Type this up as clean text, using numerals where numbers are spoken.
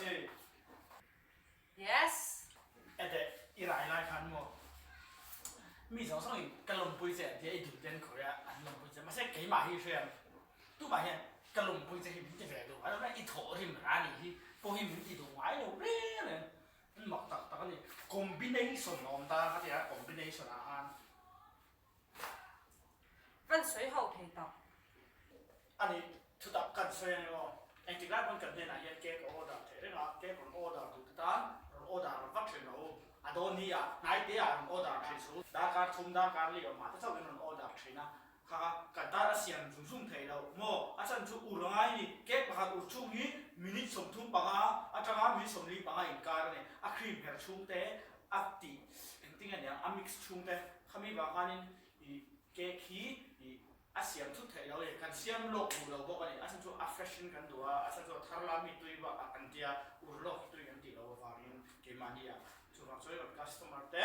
Prachi. Yes. Ede i rai lai khan maw mi zawng zawng in ka lawmpui che an tia i duh ten khawi a an lawmpui che mahse keimah hi hriam tumah hian ka lawmpui che hi min ti ve duh ngai lo na i thawh rim ra nih hi pawh hi min ti duh ngai lo reng reng an mak tak tak a ni combination a awm ta kha tia combination ah khan. Kan sawi ho thei tak. A nih, thutak kan sawi a ni maw? Engtik lai pawn kan hnenah hian cake a order theih reng a, cake rawn order duh te tan rawn order vat thin rawh u. A dawn ni ah, hnai te ah rawn order thin suh u. Darkar thum, darkar li awm ah te chauh in rawn order thin a. Kha kha kan tan a siam zung zung theih loh maw? A chhan chu ur a ngai a ni. Cake pakhat ur chhung hi minute 35 atanga minute 45 inkar a ni. A cream her chhung te a tih engtin nge niang a mix chhung te khami vang khanin ih cake hi ih a siam thut theih lo a ni kan siam lawk duh lo bawk a ni a chhan chu a fresh in kan duh a a chhan chu a thar la mi tui bak a kan tia ur lawk hi tui kan tih loh avangin keimahni ah chuvang chuan kan customer te.